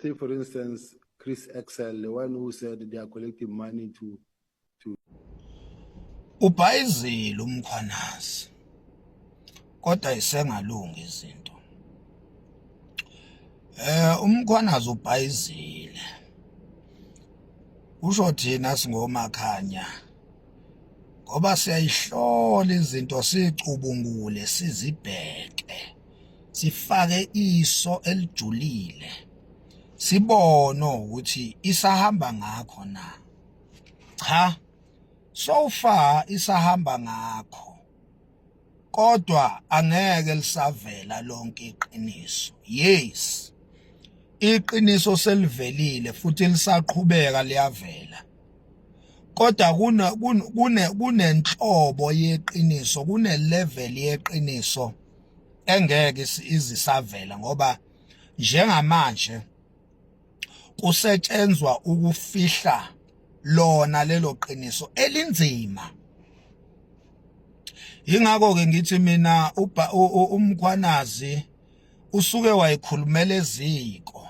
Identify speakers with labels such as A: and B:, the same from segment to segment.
A: Take, for instance, Chris Excel, the one who said they are collecting money to
B: Ubhayizile uMkhwanazi kodwa isengalungi izinto. UMkhwanazi ubhayizile. Kusho thina singomakhanya ngoba siyayihlola izinto sicubungule sizibheke sifake iso elijulile sibone ukuthi isahamba ngakho na. Cha, so far isahamba ngakho, kodwa angeke lisavela lonke iqiniso. Yes, iqiniso selivelile futhi lisaqhubeka liyavela, kodwa kuna kunenhlobo yeqiniso, kune level yeqiniso engeke izisavela, ngoba njengamanje kusetshenzwa ukufihla lona lelo qiniso elinzima. Ingakho ke ngithi mina uMkhwanazi usuke wayikhulumela eziko,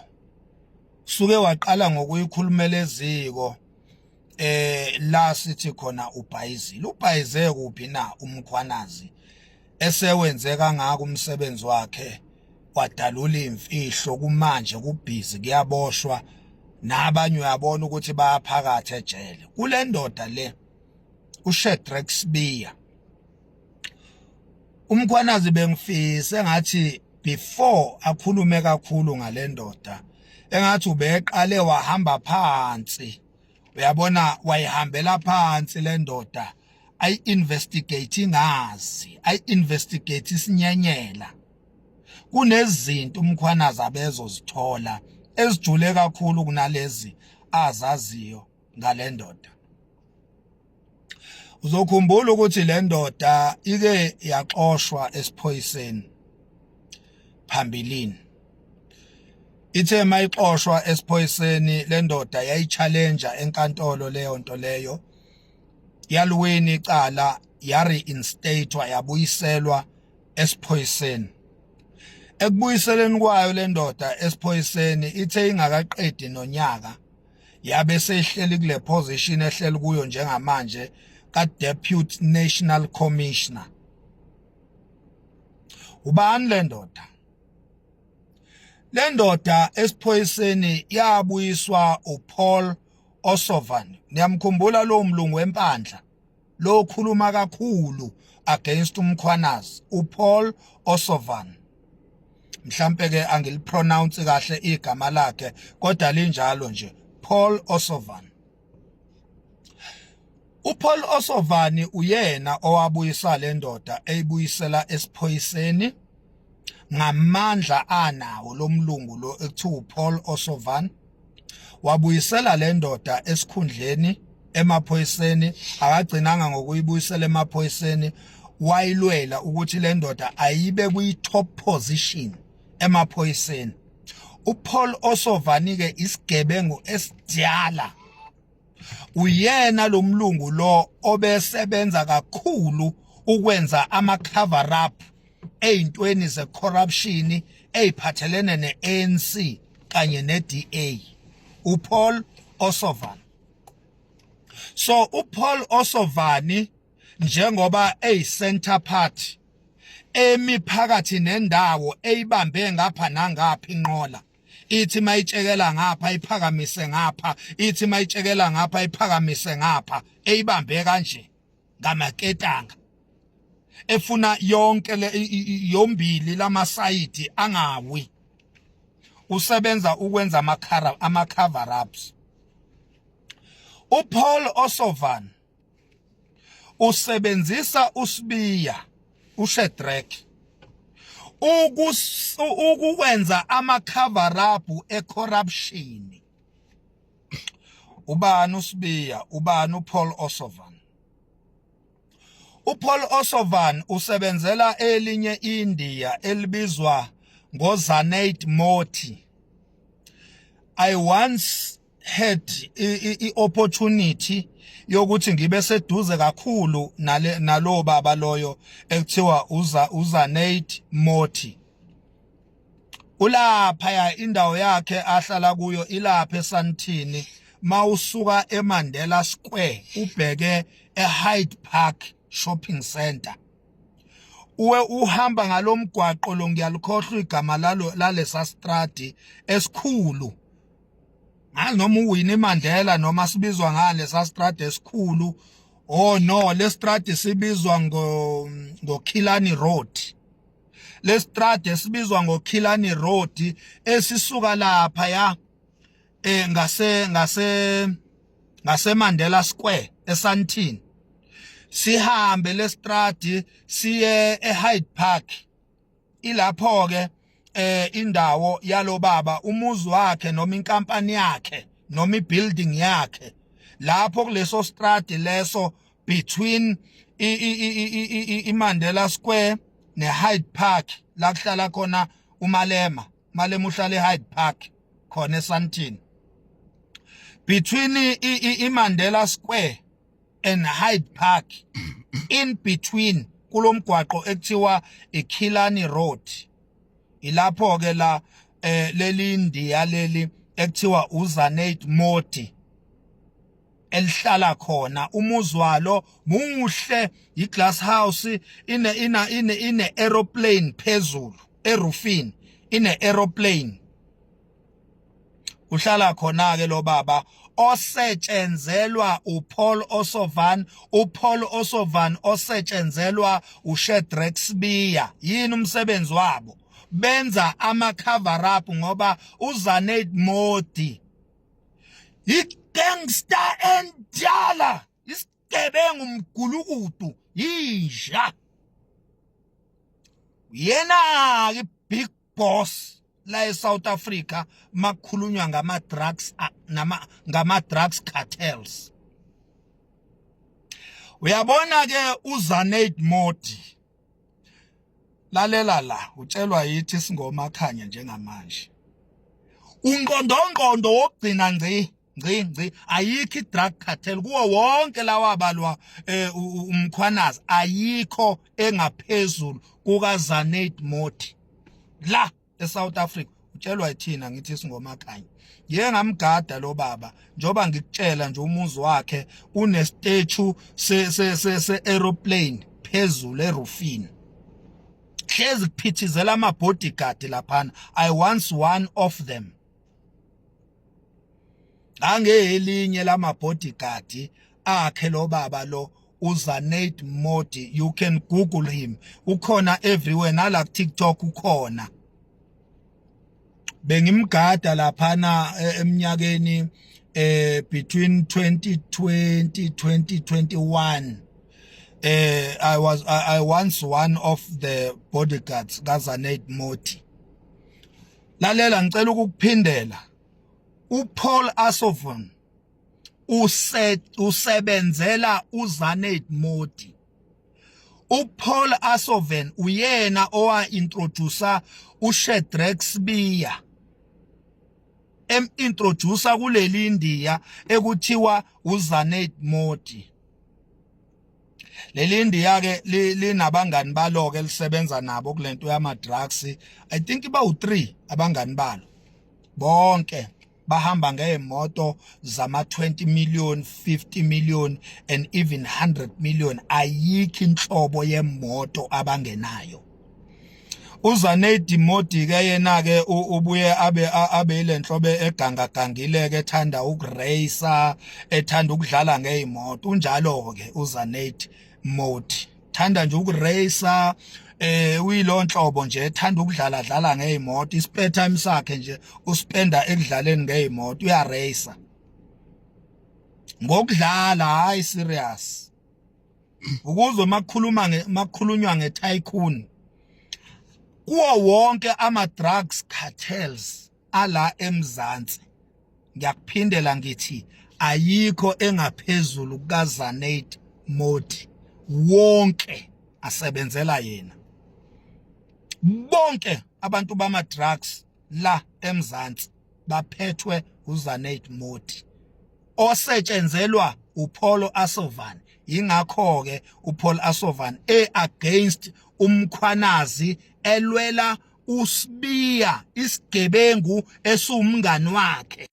B: suke waqala ngokuyikhulumela eziko la sithi khona ubhayizile. Ubhayize kuphi na uMkhwanazi esewenze kangaka umsebenzi wakhe, wadalula imfihlo? Kumanje kubhizi kuyaboshwa nabanye, uyabona ukuthi bayaphakathi ejele kule ndoda le uShedrack Sibiya. UMkhwanazi bengifise ngathi before akhulume kakhulu ngale ndoda, engathi ubeqale wahamba phansi, uyabona, wayihambela phansi le ndoda, ayi-investigate ingazi, ayi-investigate isinyenyela. Kunezinto uMkhwanazi abezozithola ezijule kakhulu kunalezi azaziyo ngale ndoda. Uzokhumbula ukuthi le ndoda ike yaxoshwa esiphoyiseni phambilini. Ithe mayixoshwa esiphoyiseni le ndoda yayi-challenge enkantolo leyo nto leyo, yaluwini icala, ya-reinstatewa, yabuyiselwa esiphoyiseni. Ekubuyiseleni kwayo le ndoda esiphoyiseni, ithe ingakaqedi nonyaka yabe seyihleli kule position ehleli kuyo njengamanje ka-Deputy National Commissioner. Ubani le ndoda? Le ndoda esiphoyiseni yabuyiswa uPaul O'Sullivan. Niyamkhumbula lo mlungu wempandla lo khuluma kakhulu against uMkhwanazi, uPaul O'Sullivan. Mhlambe ke angilipronounce kahle igama lakhe, kodwa linjalo nje, Paul O'Sullivan. uPaul O'Sullivan uyena owabuyisa le ndoda, eyibuyisela esiphoyiseni ngamandla anawo lomlungu lo ekuthiwa uPaul O'Sullivan. Wabuyisela le ndoda esikhundleni emaphoyiseni. Akagcinanga ngokuyibuyisela emaphoyiseni, wayilwela ukuthi le ndoda ayibe kwi-top position emaphoyiseni. uPaul O'Sullivan ke isigebengu esidala, uyena lo mlungu lo obesebenza kakhulu ukwenza ama cover up eyintweni ze-corruption eyiphathelene ne-ANC kanye ne-DA, uPaul O'Sullivan. So uPaul O'Sullivan, njengoba eyi-center part emi phakathi nendawo, eyibambe ngapha nangapha inqola, ithi mayitshekela ngapha iphakamise ngapha, ithi mayitshekela ngapha iphakamise ngapha, eyibambe kanje ngamaketanga, efuna yonke le yombili lamasayidi angawi, usebenza ukwenza ama cover ups. uPaul O'Sullivan usebenzisa uSibiya, uShedrack, ukwenza ama cover up ecorruption. Ubani uSibiya? Ubani uPaul O'Sullivan? uPaul O'Sullivan usebenzela elinye India elibizwa ngoZanaid Moti. I once had i-opportunity yokuthi ngibe seduze kakhulu nale nalo baba loyo ekuthiwa uza uZanaid Moti. Ulapha ya indawo yakhe ahlala kuyo ilapha eSandton, mawusuka eMandela Square ubheke eHyde Park Shopping Center. Uwe uhamba ngalomgwaqo lo, ngiyalikhohlwa igama lalo lalesa stradi esikhulu, ngazi noma uWinnie Mandela noma sibizwa ngani lesa stradi esikhulu. Oh no, le stradi sibizwa ngo ngoKillarney Road. Lestrade esibizwa ngoKillarney Road esisuka lapha ya ngase Mandela Square eSandton, sihambe lestradi siye eHyde Park. Ilapho ke indawo yalobaba, umuzi wakhe noma inkampani yakhe noma ibuilding yakhe, lapho kuleso stradi leso between iMandela Square neHyde Park, la kuhlala khona uMalema. Malema uhlala eHyde Park khona eSandton. Between iMandela Square and Hyde Park, in between kulomgwaqo ekuthiwa iKillarney Road, ilapho ke la leli India leli ekuthiwa uZanate Modi elihlala khona. Umuzi walo muhle, iglass house, ine aeroplane phezulu eroofini, ine aeroplane. Uhlala khona ke lo baba osetshenzelwa uPaul O'Sullivan, uPaul O'Sullivan osetshenzelwa uShadrack Sibiya. Yini umsebenzi wabo? Benza ama cover up ngoba uZanate Modi igangster endala, isigebengu, umgulukudu, yinja. Yena ke big boss la eSouth Africa makukhulunywa ngama drugs nama ngama drugs cartels. Uyabona ke uZanate Modi, lalela la, utshelwa yithi singomakhanya njengamanje, unqondongqondo wokugcina ngci ngci ngci. Ayikho i-drug cartel kuwo wonke lawa abalwa uMkhwanazi, ayikho engaphezulu kukaZanate Modi la eSouth Africa. Utshelwa yithina, ngithi singomakhanya. Ngike ngamgada lo baba, njoba ngikutshela nje, umuzi wakhe une statue se se se, se aeroplane phezulu eroofini, hlezi kuphithizela ama bodyguard laphana. I once one of them, angelinye lama bodyguard akhe lo baba lo uZanate Modi. You can google him, ukhona everywhere, nala ku TikTok ukhona. Bengimgada laphana eminyakeni between 2020 2021. I once one of the bodyguards kaZanate Modi. Lalela, ngicela ukukuphindela, uPaul O'Sullivan usebenzela uZanate Modi. uPaul O'Sullivan uyena owa introducer uShadrack Sibiya, em introducer kuleli India ekuthiwa uZanate Modi. Leli India ke linabangani balo ke lisebenza nabo kulento yama drugs. I think ba u3 abangani balo, bonke bahamba ngeemoto zama 20 million, 50 million and even 100 million. Ayikho inhlobo yemoto abangenayo. uZanate Modi ke yena ke ubuye abe ilenhlobo eganga gangile ke, ethanda ukuracer, ethanda ukudlala ngeimoto. Unjalo ke uZanate Modi, thanda nje ukuracer, uyilonhlobo nje ethanda ukudlala dlala ngeimoto. Ispare time sakhe nje uspenda ekudlaleni ngeimoto, uyaracer ngokudlala, hayi serious. Ukuzwe makukhuluma makukhulunywa ngetycoon kuwo wonke ama drugs cartels ala eMzansi, ngiyakuphindela ngithi ayikho engaphezulu kukaZanate Modi. Wonke asebenzela yena, bonke abantu bama drugs la eMzansi baphethwe uZanate Modi osetshenzelwa uPaul O'Sullivan. Ingakho ke uPaul O'Sullivan e against uMkhwanazi, elwela uSibiya isigebengu esiwumngani wakhe.